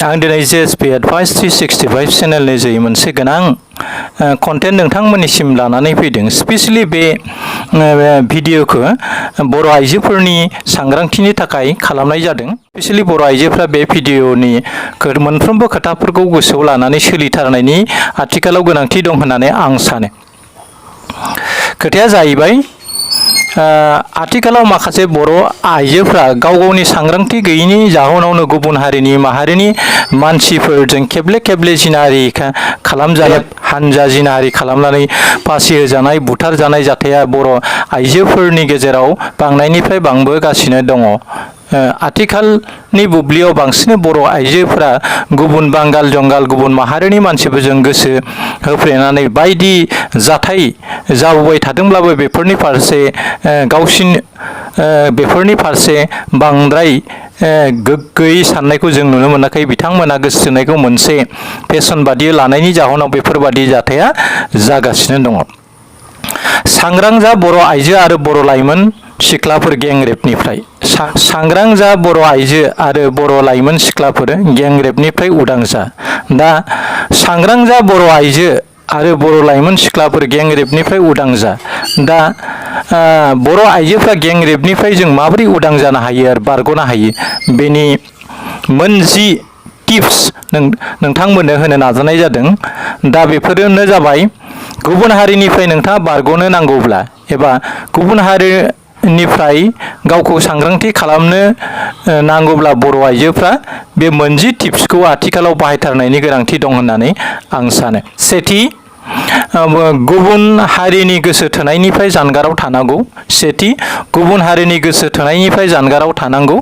आं दिनै JSP Advice 365 चेनेलनि जोहै मोनसे गोनां कन्टेन्ट नोंथांमोननिसिम लानानै फैदों। स्पेशली बे भिडिअखौ बर' आइजोफोरनि सांग्रांथिनि थाखाय खालामनाय जादों। स्पेशली बर' आइजोफ्रा बे भिडिअनि मोनफ्रोमबो खोथाफोरखौ गोसोआव लानानै सोलिथारनायनि आथिखालाव गोनांथि दं होननानै आं सानो। खोथाया जाहैबाय आथिखालाव माखासे बर' आइजोफ्रा गाव गावनि सांग्रांथि गैयैनि जाहोनावनो गुबुन हारिनि माहारिनि मानसिफोरजों खेबले खेबले जिनाहारि खालामजानाय हानजा जिनाहारि खालामनानै फासि होजानाय बुथारजानाय जाथाया बर' आइजोफोरनि गेजेराव बांनायनिफ्राय बांबोगासिनो दङ। आथिखालनि बुब्लियाव बांसिन बर' आइजोफोरा गुबुन बांगाल जंगाल गुबुन माहारिनि मानसिफोरजों गोसो होफ्लेनानै बायदि जाथाय जाबोबाय थादोंब्लाबो बेफोरनि फारसे बांद्राय गोग्गोयै साननायखौ जों नुनो मोनाखै। बिथांमोना गोसो थोनायखौ मोनसे फेसन बादि लानायनि जाहोनाव बेफोरबादि जाथाया जागासिनो दङ। सांग्रां जा बर' आइजो आरो बर' लाइमोन सिख्लाफोर गेंरेपनिफ्राय। सांग्रां जा बर' आइजो आरो बर' लाइमोन सिख्लाफोर गेंरेपनिफ्राय उदां जा। दा सांग्रां जा बर' आइजो आरो बर' लाइमोन सिख्लाफोर गेंरेपनिफ्राय उदां जा। दा बर' आइजोफ्रा गेंरेपनिफ्राय जों माबोरै उदां जानो हायो आरो बारग'नो हायो, बेनि मोन 10 टिप्स नोंथांमोननो होनो नाजानाय जादों। दा बेफोरनो जाबाय, गुबुन हारिनिफ्राय नोंथाङा बारग'नो नांगौब्ला एबा गुबुन हारिनिफ्राय गावखौ सांग्रांथि खालामनो नांगौब्ला बर' आइजोफ्रा बे मोन 10 टिप्सखौ आथिखालाव बाहायथारनायनि गोनांथि दं होननानै आं सानो। सेथि, गुबुन हारिनि गोसो थोनायनिफ्राय जानगाराव थानांगौ। सेथि, गुबुन हारिनि गोसो थोनायनिफ्राय जानगाराव थानांगौ।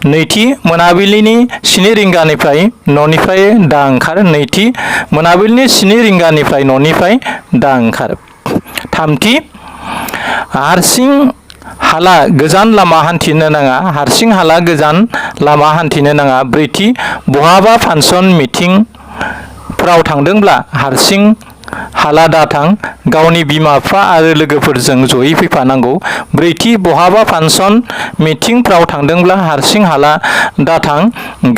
नैथि, मोनाबिलिनि 7 रिंगानिफ्राय न'निफ्राय दा ओंखार। नैथि, मोनाबिलिनि 7 रिंगानिफ्राय न'निफ्राय दा ओंखार। थामथि, हारसिं हाला गोजान लामा हान्थिनो नाङा। हारसिं हाला गोजान लामा हान्थिनो नाङा। ब्रैथि, बहाबा फांसन मिटिंफोराव थांदोंब्ला हारसिं हाला दाथां, गावनि बिमा बिफा आरो लोगोफोरजों जयै फैफानांगौ। ब्रैथि, बहाबा फांसन मिटिंफ्राव थांदोंब्ला हारसिं हाला दाथां,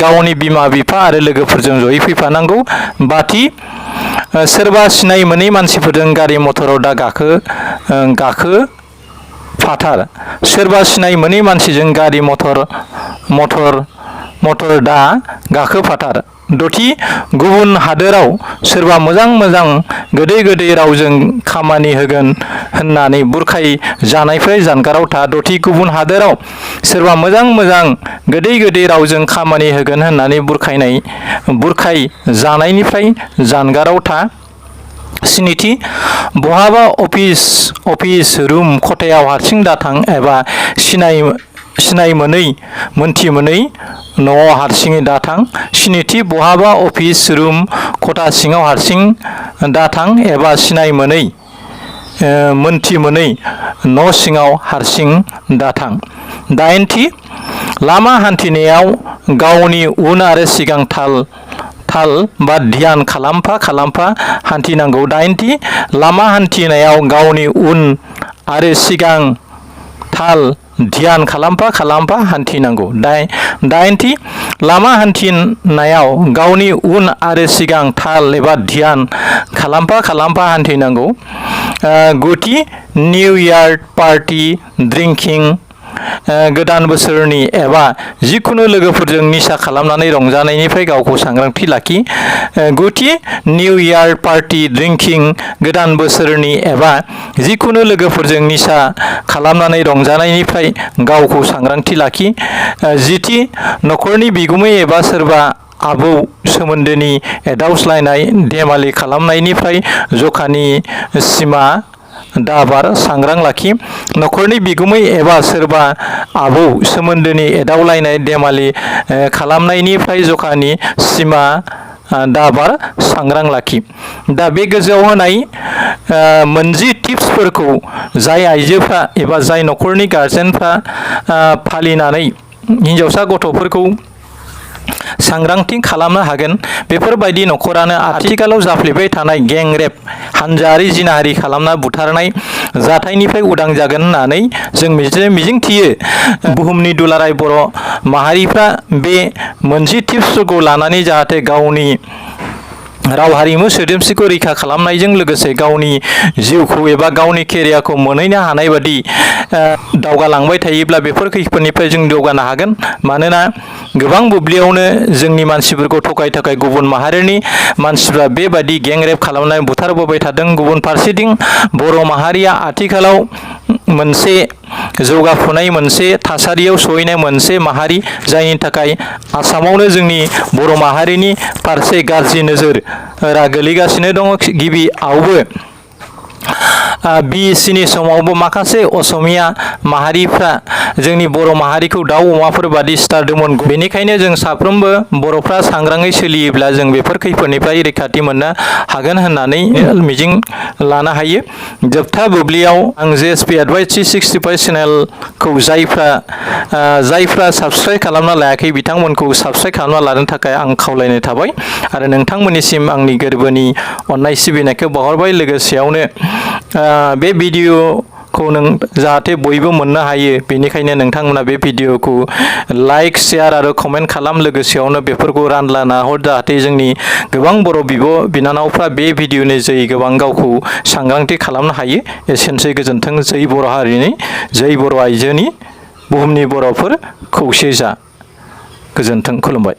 गावनि बिमा बिफा आरो लोगोफोरजों जयै फैफानांगौ। बाथि, सोरबा सिनाय मोनै मानसिफोरजों गारि मटराव दा गाखोफाथार। सोरबा सिनाय मोनै मानसिजों गारि मटर दा गाखोफाथार। दथि, गुबुन हादोराव सोरबा मोजां गोदै रावजों खामानि होगोन होननानै बुरखाय जानायनिफ्राय जानगाराव था। दथि, गुबुन हादोराव सोरबा मोजां गोदै रावजों खामानि होगोन होननानै बुरखाय जानायनिफ्राय जानगाराव था। स्निथि, बहाबा अफिस रुम खथायाव हारसिं दाथां एबा सिनाय मोनथि मोनै न'आव हारसिङै दाथां। स्निथि, बहाबा अफिस रुम खथा सिङाव हारसिं दाथां एबा सिनाय मोनथि मोनै न' सिङाव हारसिं दाथां। दाइनथि, लामा हान्थिनायाव गावनि उन आरो सिगां थाल बा ध्यान खालामफा हान्थिनांगौ। दाइनथि, लामा हान्थिनायाव गावनि उन आरो सिगां थाल ध्यान खालामफा हान्थिनांगौ। दाइनथि, लामा हान्थिनायाव गावनि उन आरो सिगां थाल एबा ध्यान खालामफा हान्थिनांगौ। गुथि, निउ इयार पार्टी ड्रिंकिं, गोदान बोसोरनि एबा जिखुनु लोगोफोरजों निसा खालामनानै रंजानायनिफ्राय गावखौ सांग्रांथि लाखि। गुथि, निउ इयार पार्टी ड्रिंकिं, गोदान बोसोरनि एबा जिखुनु लोगोफोरजों निसा खालामनानै रंजानायनिफ्राय गावखौ सांग्रांथि लाखि। जिथि, न'खरनि बिगुमै एबा सोरबा आबौ सोमोन्दोनि एदावस्लायनाय धेमालि खालामनायनिफ्राय जखानि सिमा दाबार, सांग्रां लाखि। न'खरनि बिगुमै एबा सोरबा आबौ सोमोन्दोनि एदावलायनाय धेमालि खालामनायनिफ्राय जखानि सिमा दाबार, सांग्रां लाखि। दा बे गोजौआव होनाय मोन 10 टिप्सफोरखौ जाय आइजोफ्रा एबा जाय न'खरनि गारजेनफ्रा फालिनानै हिन्जावसा गथ'फोरखौ सांग्रांथि खालामनो हागोन। बेफोरबायदि नखरानो आथिखालाव जाफ्लेबाय थानाय गेंरेप हानजायारि जिनाहारि खालामना बुथारनाय जाथायनिफ्राय उदां जागोन होननानै जों मिजिंथियो। बुहुमनि दुलाराय बर' माहारिफ्रा बे मोनसे टिप्सफोरखौ लानानै जाहाथे गावनि राव हारिमु सोदोमस्रिखौ रैखा खालामनायजों लोगोसे गावनि जिउखौ एबा गावनि केरियारखौ मोनहैनो हानाय बादि दावगालांबाय थायोब्ला बेफोर खैफोदनिफ्राय जों दावगानो हागोन। मानोना गोबां बुब्लियावनो जोंनि मानसिफोरखौ थगाय थाखाय गुबुन माहारिनि मानसिफ्रा बेबादि गेंरेप खालामनानै बुथारबोबाय थादों। गुबुन फारसेथिं बर' माहारिया आथिखालाव मोनसे जौगाफुनाय मोनसे थासारियाव सहैनाय मोनसे माहारि, जायनि थाखाय आसामावनो जोंनि बर' माहारिनि फारसे गाज्रि नोजोरा गोलैगासिनो दङ। गिबियावबो BEC नि समावबो माखासे असमिया माहारिफ्रा जोंनि बर' माहारिखौ दाउ अमाफोर बादि सिथारदोंमोन। बेनिखायनो जों साफ्रोमबो बर'फ्रा सांग्राङै सोलियोब्ला जों बेफोर खैफोदनिफ्राय रैखाथि मोननो हागोन होननानै मिजिं लानो हायो। जोबथा बुब्लियाव आं JSP Advice 365 चेनेलखौ जायफ्रा साबस्क्राइब खालामना लायाखै बिथांमोनखौ साबस्क्राइब खालामना लानो थाखाय आं खावलायनाय थाबाय आरो नोंथांमोननिसिम आंनि गोरबोनि अननाय सिबिनायखौ बावहरबाय। लोगोसेयावनो बे भिडिअखौ जाहाथे बयबो मोननो हायो, बेनिखायनो नोंथांमोना बे भिडिअखौ लाइक, शेयार आरो कमेन्ट खालाम। लोगोसेयावनो बेफोरखौ रानलाना हर, जाहाथे जोंनि गोबां बर' बिब' बिनानावफ्रा बे भिडिअनि जोहै गोबां गावखौ सांग्रांथि खालामनो हायो। एसेनोसै, गोजोन्थों। जै बर' हारिनि, जै बर' आइजोनि, बुहुमनि बर'फोर खौसे जा। गोजोन्थों, खुलुमबाय।